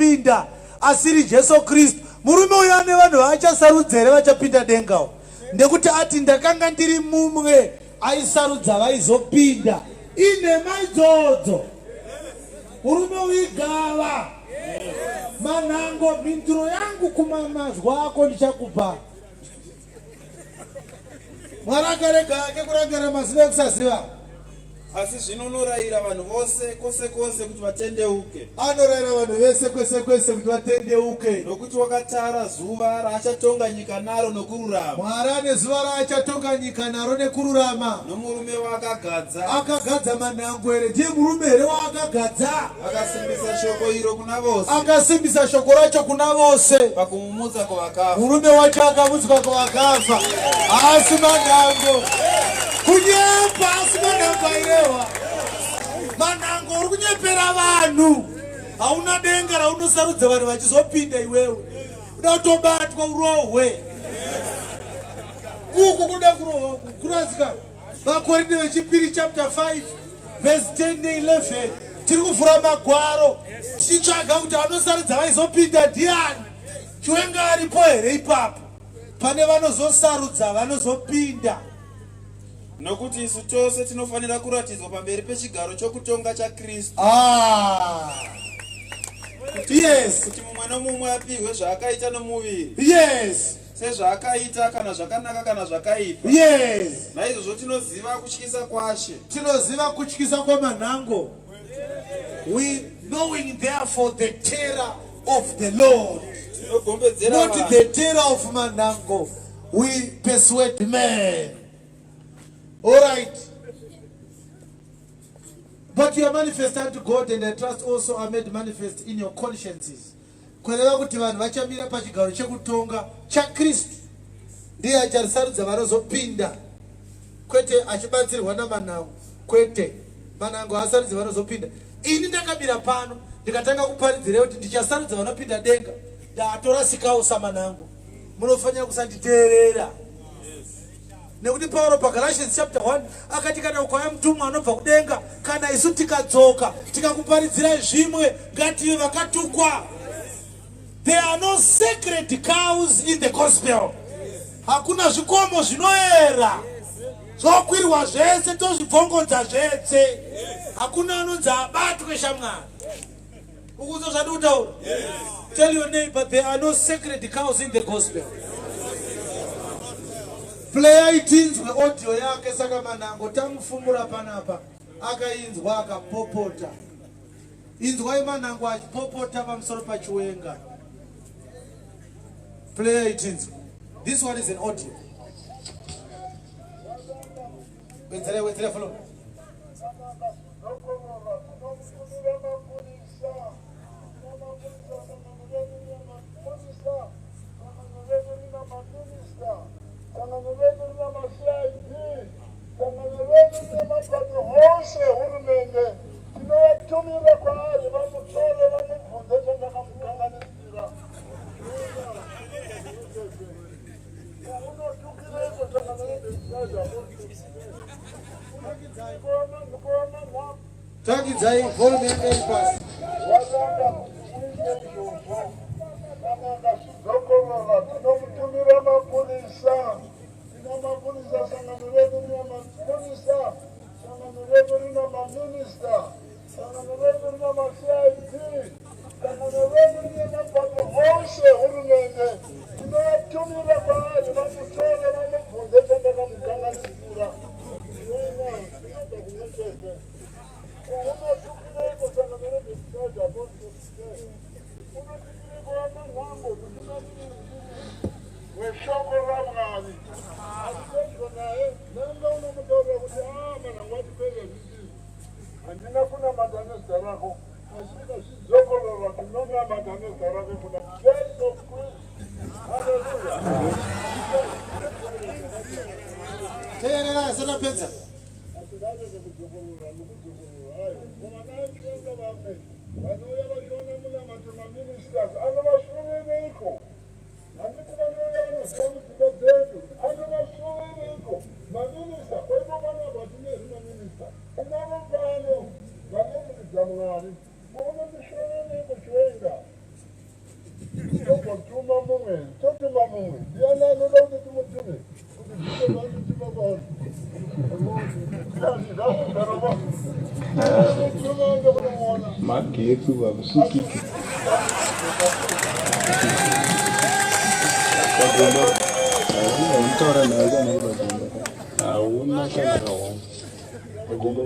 vachapinda asiri Jesu Kristu. Murume uyu ane vanhu vaachasarudza here vachapinda dengawo? Nekuti ati ndakanga ndiri mumwe aisarudza vaizopinda. Inhema idzodzo. Murume uyu igava. Manhango, mhinduro yangu kumamazwa ako ndichakupa. Mwari akarega hake kurangana mazuva ekusaziva. Asi zvino unorayira vanhu vose kwose kwose kuti vatendeuke. Anorayira vanhu vese kwese kwese kuti vatendeuke. Nokuti wakatara zuva raachatonga nyika naro nokururama. Mwari ane zuva raachatonga nyika naro nekururama. Nomurume waakagadza. Akagadza manhango here? Ndiye murume here waakagadza? Akasimbisa shoko iro kuna vose. Akasimbisa shoko racho kuna vose. Pakumumutsa kuvakafa. Murume wacho akamutswa kuvakafa. Haasi manhango. Kunyepa asi manhango airehwa. Manhango uri kunyepera vanhu. Hauna denga raunosarudza vanhu vachizopinda iwewe. Uda kutobatwa urohwe. Uku kuda kurohwa kurasika. VaKorinde vechipiri chapter 5 verse 10 ne 11 tiri kuvhura magwaro tichitsvaga kuti anosarudza vaizopinda ndiani. Chiwenga aripo here ipapo? Pane vanozosarudza vanozopinda. Nokuti isu tose tinofanira kuratidzwa pamberi pechigaro chokutonga chaKristu. Ah. Yes. Kuti mumwe nomumwe apihwe zvaakaita nomuviri. Yes. Sezvaakaita kana zvakanaka kana zvakaipa. Yes. Naizvozvo tinoziva kutyisa kwaShe. Tinoziva kutyisa kwamanhango. We knowing therefore the terror of the Lord. Not the terror of manhango. We persuade men. All right. But you are manifest unto God and I trust also are made manifest in your consciences. Kureva kuti vanhu vachamira pachigaro chekutonga chaKristu ndiye acharisarudza vanozopinda, kwete achibatsirwa naManango, kwete Manango haasarudzi vanozopinda. Ini ndakamira pano ndikatanga kuparidzira kuti ndichasarudza vanopinda denga, ndatorasikawo saManango. Munofanira kusanditeerera nekuti Pauro paGalatians chapter 1 akati kana ukauya mutumwa anobva kudenga, kana isu tikadzoka tikakuparidzirai zvimwe, ngative vakatukwa. There are no sacred cows in the gospel. Hakuna zvikomo zvinoera zvokwirwa zvese tozvibvongodza zvese. Hakuna anonzi abatwe shamwari. Ukuzo zvandi kutaura? Tell your neighbor there are no sacred cows in the gospel. Player itinzwe audio yake saka Manango tamufumura panapa akainzwa akapopota. Inzwai Manango achipopota pamusoro paChiwenga. Player itinzwe. This one is an audio. Wedzera wedzera follow. Sangano redu rina maCID, sangano redu rine mapato ose ehurumende. Tinovatumira kwaari vamutore vamubvunze chandakamukanganisira. Unotukireiko sangano redu? Tangidzai volume yanga iri pasi. Waramba uite izvozvo kana akazvidzokorora tinomutumira mapurisa. Tina mapurisa, sangano redu rina mapurisa, sangano redu rina maminista, sangano redu rina maCID, sangano redu rine mapato ose ehurumende. Tinovatumira kwaari vamutore vamubvunze chandakamukanganisira. Inobva kumwe chete. Unotukireiko sangano reBesides Apostle? Unotukireiko vaManhambo mutungamiriri weshoko raMwari? Achipedyo naye, nanga unomutaurira kuti aa Manhango atipedza zvisizvo. Handina kunamata nezita rako, asi ndikazvidzokorora tinonamata nezita rake kuna Jesu Kristu. Haleluya. Teerera asati apedza. Asi kudzokorora nokudzokorora ayo vana vachienda vamwe vanouya vachiona munamato maministers anovasvovereiko handiti vanouya vanoziva mudzimba dzedu anovasvovereiko maminista kwaivo vanabva tinezvi maminista tinavo pano vanomuridza Mwari unondisvovereiko Chiwenga. mumwe here? Totuma mumwe. Ndiani anoda kuti timutume kuti zvite zvaanotuma kwauri? Magetsi hakusvikiki. Pagomba hauna unotaura naye kana uri pagomba hauna kana kawana pagomba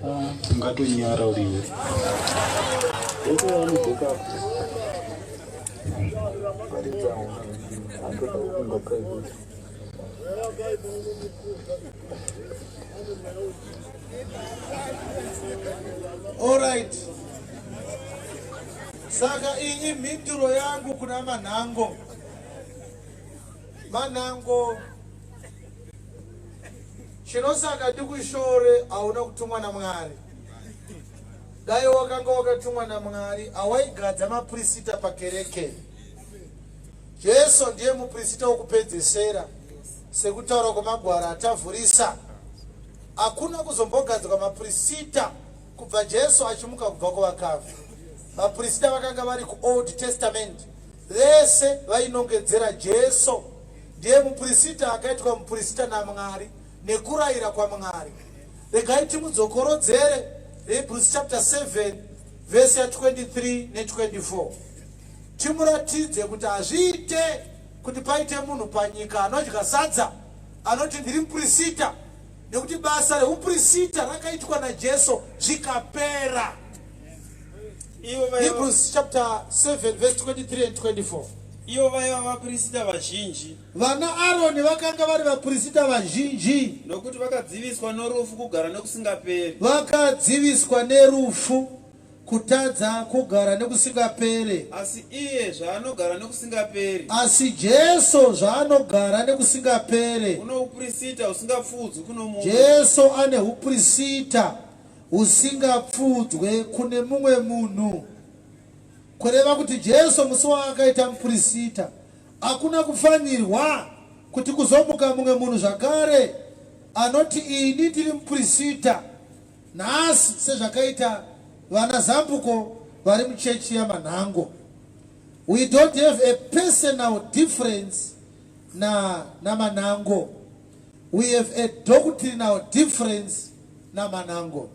ah, ungatonyara uriwe vese vanodzoka paridza hauna anotoda kufunga private. Alright. Saka iyi imhinduro yangu kuna Manhango. Manhango, chinosaka ndikushore hauna kutumwa naMwari. Dai wakanga wakatumwa naMwari hawaigadza mapurisita pakereke. Jesu ndiye mupurisita wokupedzesera sekutaura kwemagwaro atavhurisa. Hakuna kuzombogadzwa mapurisita kubva Jesu achimuka kubva kuvakafa. Mapurisita vakanga vari kuOld Testament vese vainongedzera Jesu. Ndiye mupurisita akaitwa mupurisita naMwari nekurayira kwaMwari. Regai timudzokorodzere Hebrews chapter 7 verse ya 23 ne 24. Timuratidze kuti hazviite kuti paite munhu panyika anodya sadza anoti ndiri mupurisita nekuti basa reupurisita rakaitwa naJesu zvikapera. Hebrews chapter 7 verse 23 and 24. Ivo vaiva vapirisita vazhinji. Vana Aroni vakanga vari vapirisita vazhinji. Nokuti vakadziviswa norufu kugara nokusingaperi. Vakadziviswa nerufu Kutadza kugara nekusingapere. Asi iye zvaanogara nekusingaperi. Asi Jesu zvaanogara nekusingapere. Uno uprisita husingapfuudzwi kuno mumwe. Jesu ane huprisita husingapfuudzwe kune mumwe munhu. Kureva kuti Jesu musi waakaita muprisita hakuna kufanirwa kuti kuzomuka mumwe munhu zvakare anoti ini ndiri muprisita. Nhasi sezvakaita vana Zambuko vari muchechi yaManhango. We don't have a personal difference na naManhango. We have a doctrinal difference naManhango.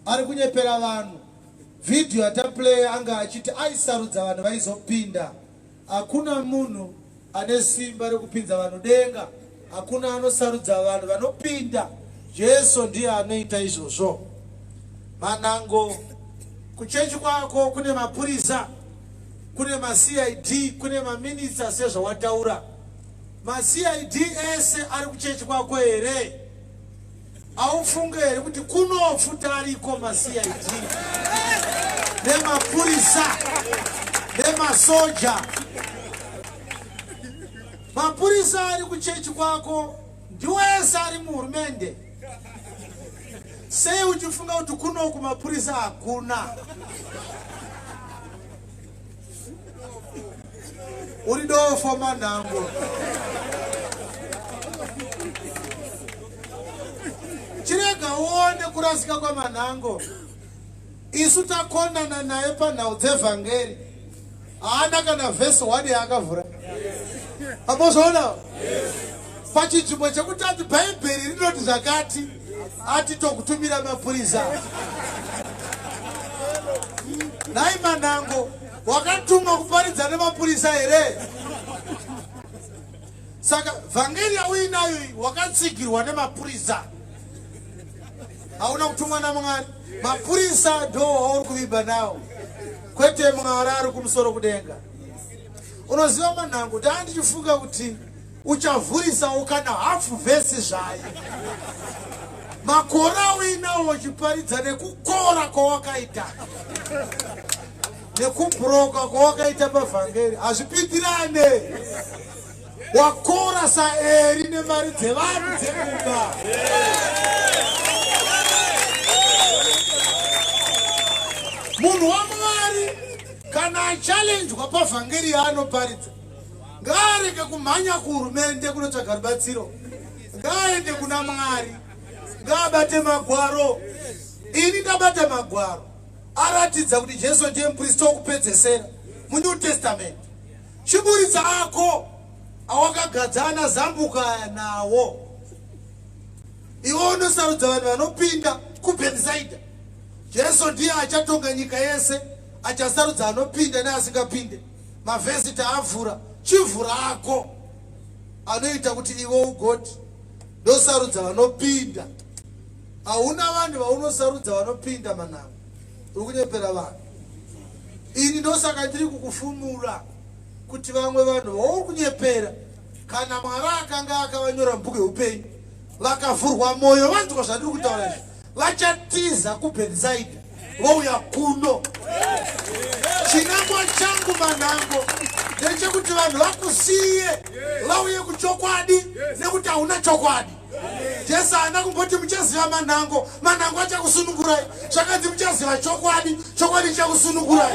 Ari kunyepera vanhu. Video yataplaya anga achiti aisarudza vanhu vaizopinda. Hakuna munhu ane simba rekupinza vanhu denga. Hakuna anosarudza vanhu vanopinda. Jesu ndiye anoita izvozvo. Manango, kuchechi kwako kune mapurisa, kune maCID, kune maminista sezvawataura. MaCID ese ari kuchechi kwako here? Haufunge here kuti kunofuta ariko maCID nemapurisa nemasoja? Mapurisa ari kuchechi kwako ndiwo ese ari muhurumende. Sei uchifunga kuti kunoku mapurisa hakuna? Uri dofo manhango. Chirega uone kurasika kwamanhango. Isu takonana naye panhau dzevhangeri. Haana kana vhesi 1 yaakavhura. Ambozviona? Pachinzvimbo chekuti ati Bhaibheri rinoti zvakati, ati tokutumira mapurisa. Nhai Manango, wakatumwa kuparidza nemapurisa here? Saka vhangeri yauinayo iyi wakatsigirwa nemapurisa. Hauna kutumwa naMwari. Mapurisa ndo wauri kuvimba nawo, kwete Mwari ari kumusoro kudenga. Unoziva Manhango, ndaa ndichifunga kuti uchavhurisawo kana hafu vhesi zvayo. Makore auinawo uchiparidza nekukora kwawakaita nekubhuroka kwawakaita pavhangeri hazvipindirane. Wakora saEri nemari dzevanhu dzekuba. Munhu waMwari kana achallenjwa pavhangeri yaanoparidza ngaarege kumhanya kuhurumende kunotsvaga rubatsiro, ngaaende kuna Mwari, ngaabate magwaro. Ini ndabata magwaro aratidza kuti Jesu ndiye mupristi wokupedzesera muNew Testament. Chiburitsa ako awakagadzana zambuka aya nawo. Iwe unosarudza vanhu vanopinda kuBhetisaidha. Jesu ndiye achatonga nyika yese, achasarudza anopinda neasingapinde. Mavhesi taavhura, chivhura ako anoita kuti iwe ugoti ndosarudza vanopinda. Hauna vanhu vaunosarudza vanopinda manama, uri kunyepera vanhu. Ini ndosaka ndiri kukufumura kuti vamwe vanhu vauri kunyepera kana Mwari akanga akavanyora mubhuku yeupenyu vakavhurwa mwoyo vanzwa zvandiri kutaura izvi vachatiza kuBhetisaidha vouya kuno. Chinangwa changu manhango ndechekuti vanhu vakusiye vauye kuchokwadi nekuti hauna chokwadi. Jesu haana kumboti muchaziva manhango, manhango achakusunungurai. Zvakanzi muchaziva chokwadi, chokwadi chichakusunungurai.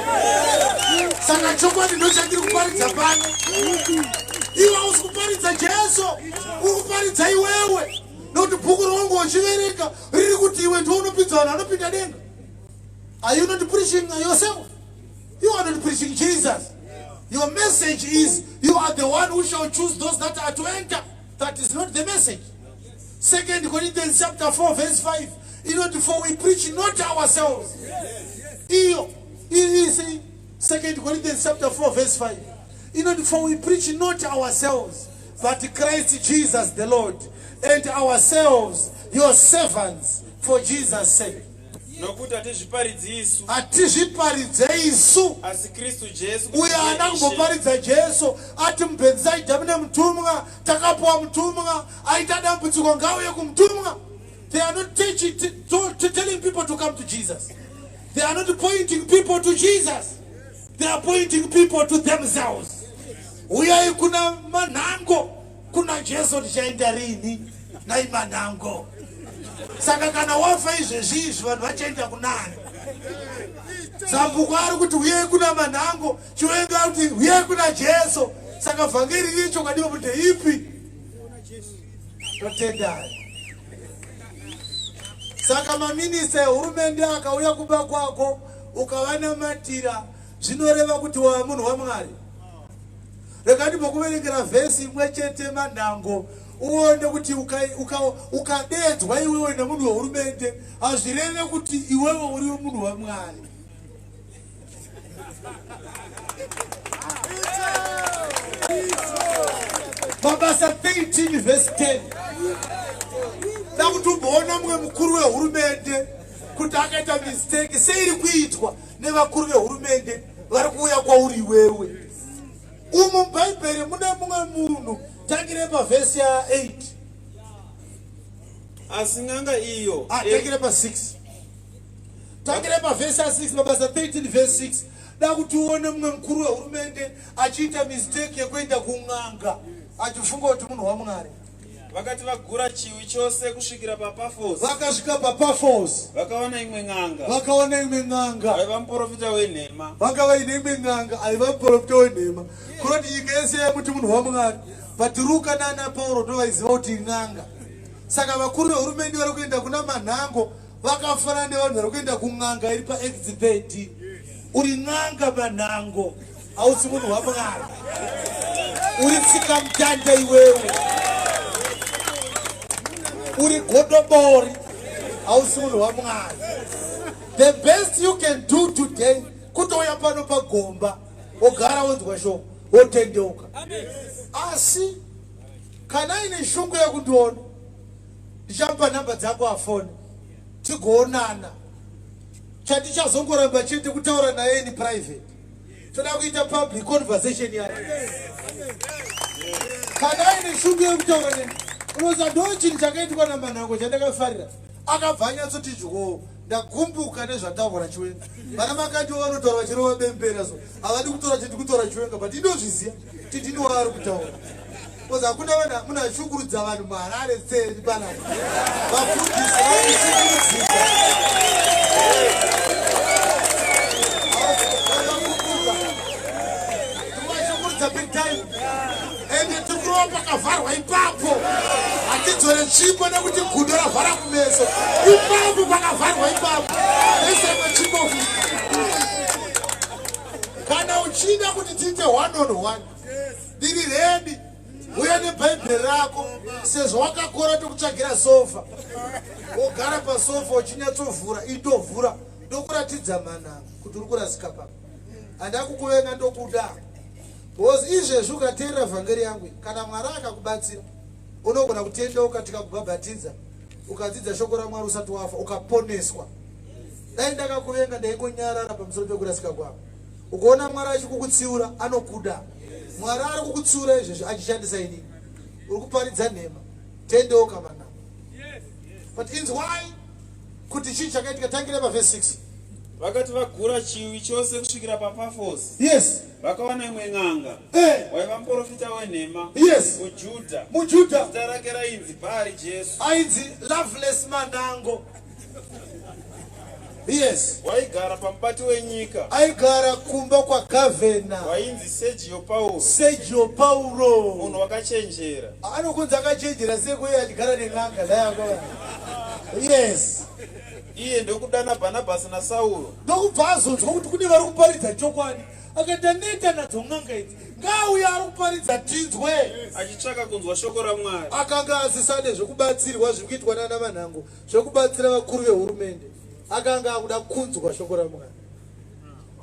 Saka chokwadi ndochandiri kuparidza pano. Iwe hausi kuparidza Jesu, uri kuparidza iwewe, nokuti bhuku raunge uchiverenga riri kuti iwe ndiwe unopinza vanhu vanopinda denga. Are you not preaching yourself? You are not preaching Jesus. Your message is you are the one who shall choose those that are to enter. That is not the message. Second Corinthians chapter 4 verse 5 inoti for we preach not ourselves. Iyo isi Second Corinthians chapter 4 verse 5 inoti for we preach not ourselves but Christ Jesus the Lord and ourselves your servants for Jesus sake. Nokuti hatizviparidzi isu. Hatizviparidze isu. Asi Kristu Jesu. Uyo haana kumboparidza Jesu ati muBhetsaidha mune mutumwa, takapuwa mutumwa, aita dambudziko ngauye kumutumwa. They are not teaching, telling people to come to Jesus. They are not pointing people to Jesus. They are pointing people to themselves. Uyai kuna manhango kuna Jesu tichaenda rini nai manhango. Saka kana wafa izvezvi izvi vanhu vachaenda kunani? Zambuko ari kuti uyai kuna manhango, Chiwenga ari kuti uyai kuna Jesu. Saka vhangeri riri chokwadi kuti ipi? Totendai. Saka maminista ehurumende akauya kumba kwako ukavanamatira zvinoreva kuti wava munhu waMwari. Rega ndimbokuverengera vhesi imwe chete manhango uone kuti ukadeedzwa uka, uka iwewe nemunhu wehurumende hazvireve kuti iwewe uri munhu waMwari. Mabasa 13 vhesi 10 da kuti umboona mumwe mukuru wehurumende kuti akaita mistake seiri kuitwa nevakuru vehurumende vari kuuya kwauri iwewe. Umu mubhaibheri mune mumwe munhu tangire pavhesi ya 8. Asi n'anga iyo ah, tangire pa 6 tangire pavhesi ya 6 Mabasa 13 vhesi 6 da kuti uone mumwe mukuru wehurumende achiita mistake yekuenda kun'anga achifunga kuti munhu waMwari. Vakati vagura chiwi chose kusvikira paPafosi. Vakasvika paPafosi. Vakawana imwe n'anga. Vakawana imwe n'anga. Aiva muprofita wenhema. Vanga vaine imwe n'anga aiva muprofita wenhema. Kunoti nyika yese yaimuti munhu waMwari. But Ruka nana Pauro ndovaiziva kuti n'anga. Saka vakuru vehurumende vari kuenda kuna manhango vakafanana nevanhu vari kuenda kun'anga iri paActs 13. Uri n'anga manhango. Hausi munhu waMwari, uri tsika mutanda iwewe, uri godobori, hausi munhu waMwari. The best you can do today kutouya pano pagomba wogara wonzwa shoko wotendeuka. Asi kana aine shungu yekundiona ndichamupa nhamba dzangu afone tigoonana. Chandichazongoramba chete kutaura naye in private. Toda kuita public conversation yacho. Kana aine shungu yekutaura neni, unoziva ndo chinhu chakaitwa naManhango chandakafarira. Akabva anyatsoti dyoo, ndagumbuka nezvataurwa naChiwenga. Vana Makandiwa vanotaura vachirova bembera so havadi kutora chiti kutora Chiwenga, but indozviziva kuti ndini wavari kutaura. Because hakuna vanhu munhu ashungurudza vanhu muHarare seni panapa. Vafundisi vaishungurudzika. Tuvashungurudza big time. Ende tiri kurova pakavharwa ipapo. Hatidzore tsvimbo nekuti gudo ravhara kumeso. Ipapo pakavharwa ipapo. Ese matsvimbo. Kana uchida kuti tiite one on one. Ndiri ready. Uya nebhaibheri rako sezvo wakakora tokutsvagira sofa. Wogara pasofa uchinyatsovhura, itovhura ndokuratidza mananga kuti uri kurasika papa. Handakukuvenga ndokuda. Because izvezvi ukateerera vhangeri yangu kana Mwari akakubatsira unogona kutendeuka tikakubhabhatidza ukadzidza shoko raMwari usati wafa ukaponeswa. Dai ndakakuvenga ndaingonyarara pamusoro pekurasika kwako. Ukaona Mwari achikukutsiura anokuda. Mwari ari kukutsiura izvezvi achishandisa ini. Uri kuparidza nhema. Tendeuka mana. But inzwai kuti chii chakaitika tangira pavhesi 6. Vakati vagura chiwi chose kusvikira paPafosi. Yes. Vakawana imwe n'anga. Eh. Waiva muprofita wenhema. Yes. MuJudha. MuJudha. Zita rake rainzi Bhaari Jesu. Ainzi Loveless Manango. Yes. Waigara pamubati wenyika. Aigara kumba kwagavhena. Wainzi Sergio Pauro. Sergio Pauro. Munhu wakachenjera. Anokunzi akachenjera sei kuye achigara nen'anga dayako. Yes. Iye ndokudana Bhanabhasi naSauro. Ndokubva azonzwa kuti kune vari kuparidza chokwadi. Akati ndaneta nadzo n'anga idzi. Ngaauye ari kuparidza tinzwe. Achitsvaka kunzwa shoko raMwari. Akanga asisade zvekubatsirwa zviri kuitwa nana Manhango zvekubatsira vakuru vehurumende. Akanga akuda kunzwa shoko raMwari.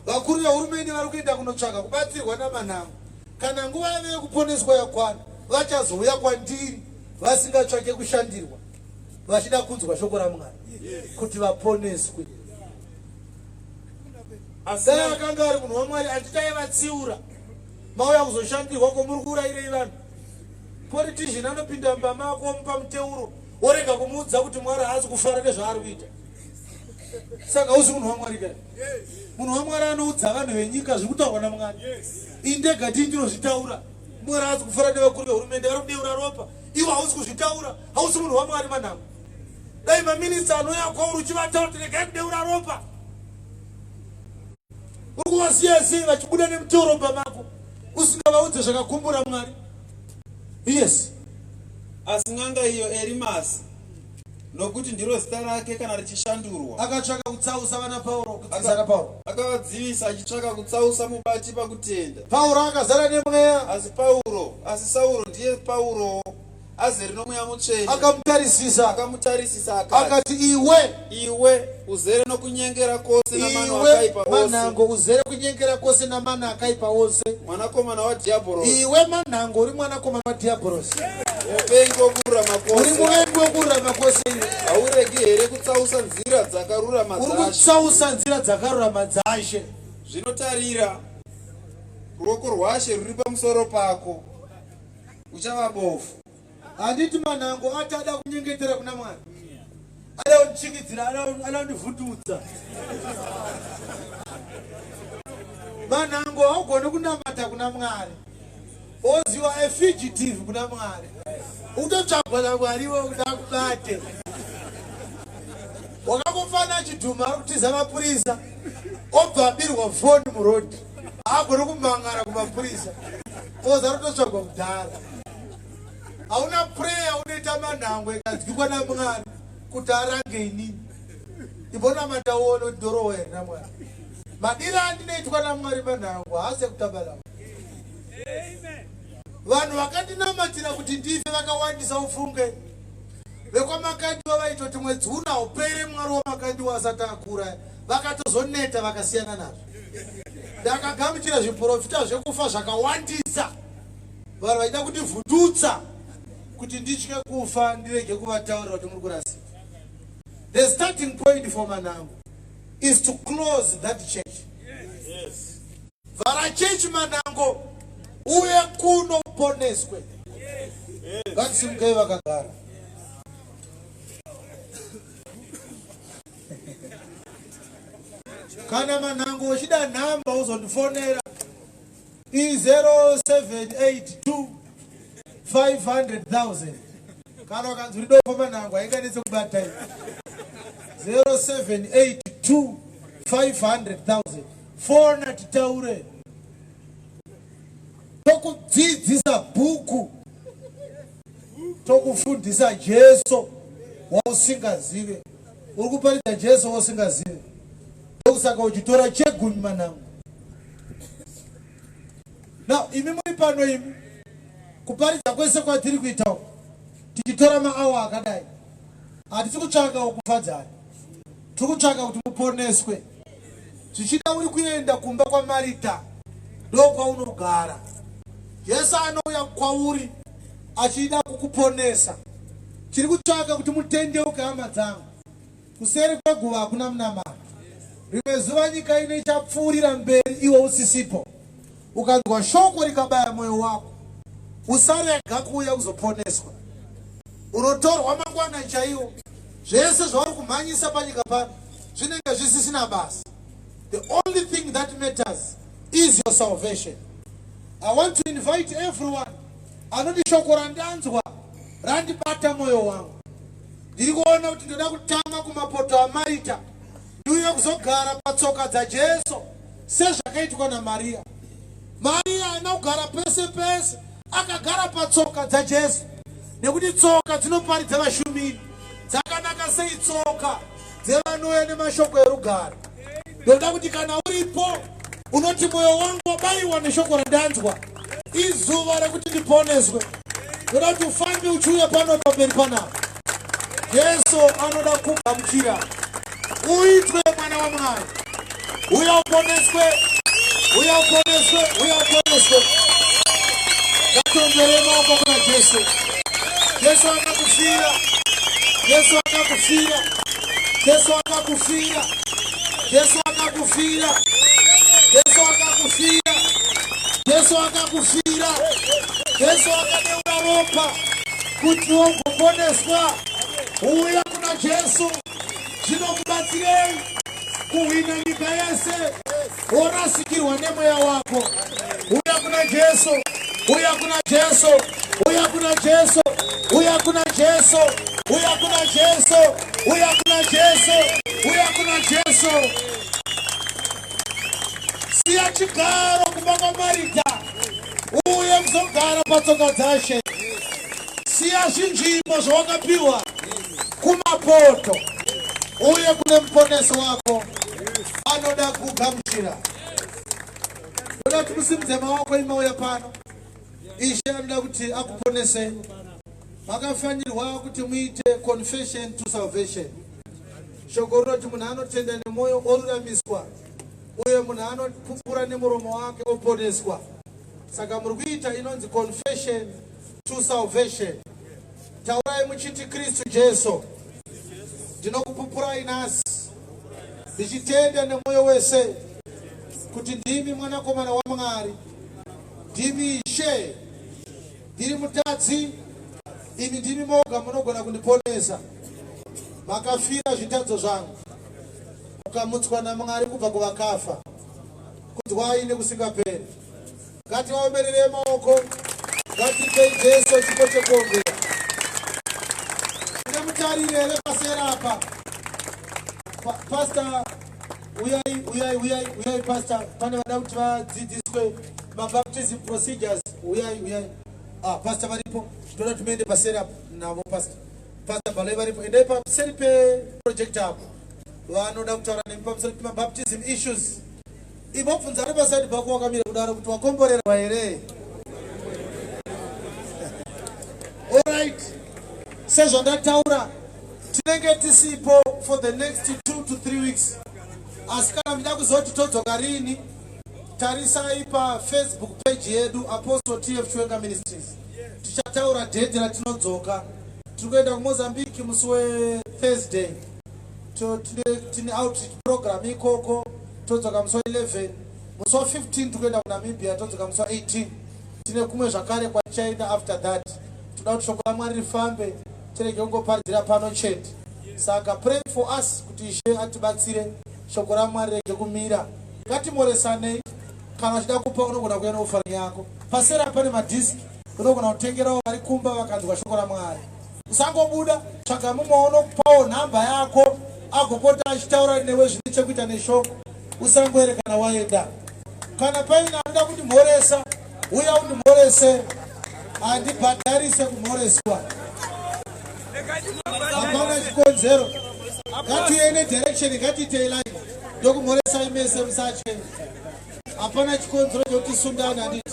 Vakuru vehurumende vari kuenda kunotsvaka kubatsirwa naManhango. Kana nguva yavo yekuponeswa yakwana, vachazouya kwandiri vasingatsvake kushandirwa, vachida kunzwa shoko raMwari kuti vaponeswe. Dai akanga ari munhu waMwari, handiti aivatsiura. Mauya kuzoshandirwa ko muri kuurayirei vanhu? Politician anopinda mumba mako womupa muteuro worega kumuudza kuti Mwari haasi kufara nezvaari kuita. Saka hausi munhu waMwari kai? Munhu waMwari anoudza vanhu venyika zviri kutaurwa naMwari. Indega tii ndinozvitaura. Mwari haasi kufara nevakuru vehurumende vari kudeura ropa. Iwe hausi kuzvitaura. Hausi munhu waMwari manhango. Dai maminista anouya kwauri uchivataura kuti regai kudeura ropa. Uri kuvasiya sei vachibuda nemutoro mumba mako usingavaudze zvakakumbura Mwari? Yes. Asi n'anga iyo Erimasi, nokuti ndiro zita rake kana richishandurwa, Akatsvaka kutsausa vana Pauro, kudzivisa vana Pauro. Akavadzivisa achitsvaka kutsausa mubati pakutenda. Pauro akazara nemweya. Asi Pauro, asi Sauro ndiye Paurowo, azere noMweya Mutsvene. Akamutarisisa. Akamutarisisa akati, Akati, Iwe. Iwe uzere nokunyengera kwose namano Iwe akaipa ose. Manhango uzere kunyengera kwose namano akaipa ose. Mwanakomana wadhiabhorosi. Iwe Manhango uri mwanakomana wadhiabhorosi. Muvengi wokururama Uri kwose. muvengi wokururama kwose iwe. Hauregi here kutsausa nzira dzakarurama Uri dzaShe? kutsausa nzira dzakarurama dzaShe. Zvino tarira, ruoko rwaShe ruri pamusoro pako. Uchava bofu. Handiti Manhango ati ada kunyengetera kuna Mwari. Ada kundichikidzira, ada kundivhundutsa. Manhango haugoni kunamata kuna Mwari. Oziwa a fugitive kuna Mwari. Utotsvagwa naMwari iwe kuti akubate. Wakangofana chidhuma ari kutiza mapurisa. Obva abirwa foni muroad. Haagoni kumangara kumapurisa. Oza rototsvagwa kudhara. Hauna prayer unoita Manhango ikanzwikwa naMwari kuti arange inini. Imbonamata uone kuti ndorohwa here naMwari. Madiro andinoitwa naMwari Manhango haasi ekutamba nawo. Vanhu vakandinamatira kuti ndife vakawandisa ufunge. VekwaMakandiwa vaitoti mwedzi uno haupere Mwari waMakandiwa asati akura. Vakatozoneta vakasiyana nazvo. Ndakagamuchira zviprofita zvekufa zvakawandisa. Vanhu vaida kundivhundutsa kuti nditye kufa ndirege kuvataurira kuti muri kurasika. The starting point for Manango is to close that church. Yes. Vhara church Manango uye kuno uponeswe. Ngatisimukei vakagara. Kana Manango uchida nhamba uzondifonera i0782 500,000. Kana ukanzi uri dofo Manango hainganetse kubata iyi. 0782 500,000. Fona titaure. Tokudzidzisa bhuku. Tokufundisa Jesu wausingazive. Uri kuparidza Jesu wausingazive. Ndokusaka uchitora chegumi Manango. Now imi muri pano imi. Kuparidza kwese kwatiri kuita uku tichitora maawa akadai, hatisi kutsvaka kukufadzai, tiri kutsvaka kuti muponeswe. Zvichida uri kuenda kumba kwaMarita, ndokwaunogara. Jesu anouya kwauri achida kukuponesa. Tiri kutsvaka kuti mutendeuke, hama dzangu. Kuseri kweguva hakuna munamato. Rimwe zuva nyika ino ichapfuurira mberi iwe usisipo. Ukanzwa shoko rikabaya mwoyo wako, usarega kuuya kuzoponeswa. Unotorwa mangwana chaiwo. Zvese zvauri kumhanyisa panyika pano zvinenge zvisisina basa. The only thing that matters is your salvation. I want to invite everyone anoti shoko randanzwa randibata mwoyo wangu. Ndiri kuona kuti ndoda kutama kumapoto aMarita ndiuye kuzogara patsoka dzaJesu sezvakaitwa naMariya. Mariya haana kugara pese pese, akagara patsoka dzaJesu nekuti tsoka dzinoparidza vashumiri. Dzakanaka sei tsoka dzevanouya nemashoko erugare. Ndoda kuti kana uripo unoti mwoyo wangu wabayiwa neshoko randanzwa, izuva rekuti ndiponeswe. Ndoda kuti ufambe uchiuya pano pamberi panapa. Jesu anoda kugamuchira uitwe mwana waMwari. Uya uponeswe, uya uponeswe, uya uponeswe. Ngatiomberei maoko kuna Jesu. Jesu akakufira, Jesu akakufira, Jesu akakufira, Jesu akakufira, Jesu akakufira, Jesu akakufira, Jesu akadeura ropa kuti ugoponeswa. Uya kuna Jesu, zvinokubatsirei kuhwina nyika yese worasikirwa nemweya wako. Uya kuna Jesu, uya kuna Jesu, uya kuna Jesu, uya kuna Jesu, uya kuna Jesu, uya kuna Jesu, uya kuna Jesu. Siya chigaro kumba kwaMarita uye kuzogara patsoka dzashe. Siya zvinzvimbo zvawakapiwa kumapoto uye kune muponesi wako anoda kugamuchira. Ndoda kuti musimudze maoko imauya pano. Ishe anoda kuti akuponese. Makafanirwa kuti muite confession to salvation. Shoko rinoti munhu anotenda nemwoyo oruramiswa uye munhu anopupura nemuromo wake oponeswa. Saka muri kuita inonzi confession to salvation. Taurai muchiti Kristu Jesu, ndinokupupurai nhasi ndichitenda nemwoyo wese kuti ndimi mwanakomana waMwari, ndimi Ishe, ndiri mutadzi, imi ndimi moga munogona kundiponesa. Makafira zvitadzo zvangu, mukamutswa naMwari kubva kuvakafa. Kudzwai nekusingaperi. Ngativaombererei maoko, ngatipei Jesu chipo chekuombera. Tine mutariri here pasera apa? Pastor, uyai, uyai, uyai, uyai pastor, pane vada kuti vadzidziswe mabaptism procedures. Uyai, uyai. Ah, pastor varipo. Toda kuti muende pasera apa navo pastor. Pastor Baloi varipo. Endai paseri peproject apo. Vanoda kutaura nemi pamusoro pemabaptism issues. Imbobvunza ari pasaidi pako wakamira kudaro kuti wakomborerwa here? Alright. Sezvandataura tinenge tisipo for the next 2 to 3 weeks. Asi kana muchida kuzoti todzoka rini, tarisai paFacebook page yedu Apostle TF Chiwenga Ministries. Tichataura date ratinodzoka. Tiri kuenda kuMozambique musi weThursday. Tine outreach program ikoko, todzoka musi wa11. Musi wa15 tiri kuenda kuNamibia, todzoka musi wa18. Tine kumwe zvakare kwatichaenda after that. Toda kuti shoko raMwari rifambe, tirege kungoparidzira pano chete. Saka pray for us kuti Ishe atibatsire shoko raMwari rege kumira. Ngatimoresanei. Kana uchida kupa unogona kuuya neoffering yako. Pasera pane madhiski unogona kutengerawo vari kumba vakanzwa shoko raMwari. Usangobuda, tsvaga mumwe waunopawo nhamba yako agopota achitaura newe zvine chekuita neshoko. Usangoerekana waenda. Kana paine anoda kundimhoresa, uya undimhorese. Handibhadharise kumhoreswa. Hapana chikonzero. Ngatiuye nedirection, ngatiitei line. Ndokumhoresai mese musatye. Hapana chikonzero chekuti sundane handiti.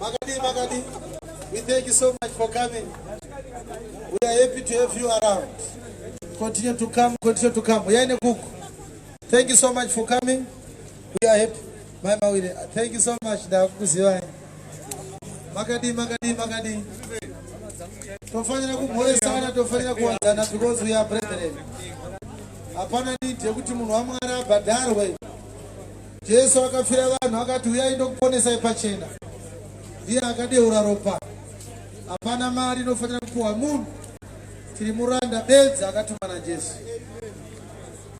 Makadii, makadii? We thank you so much for coming. We are happy to have you around. Continue to come, continue to come. Uyai nekuku. Thank you so much for coming. We are happy. Mai Mawire, thank you so much. Ndakukuzivai. Makadii, makadii, makadii? Tofanira kumhoresana, tofanira kuwadzana because we are brethren. Hapana need yekuti munhu waMwari abhadharwe. Jesu akafira vanhu, akati, "Uyai ndokuponesai pachena." Ndiye akadeura ropa. Hapana mari inofanira kupuwa munhu. Tiri muranda bedzi akatumwa naJesu.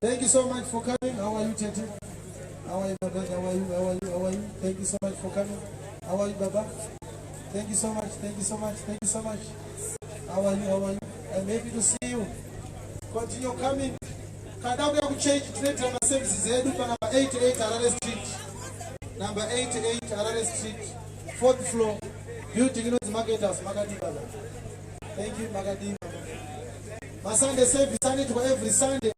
Thank you so much for coming. How are you, tete? How are you, my brother? How are you? How are you? How are you? Thank you so much for coming. How are you, baba? Thank you so much. Thank you so much. Thank you so much. How are you? How are you? I'm happy to see you. Continue coming. Kada kuya kuchechi, tinoita maservices edu panumber 88 Harare Street, number 88 Harare Street, fourth floor, building inonzi Market House. Makadii, baba? Thank you. Makadii? MaSunday service anoitwa every Sunday.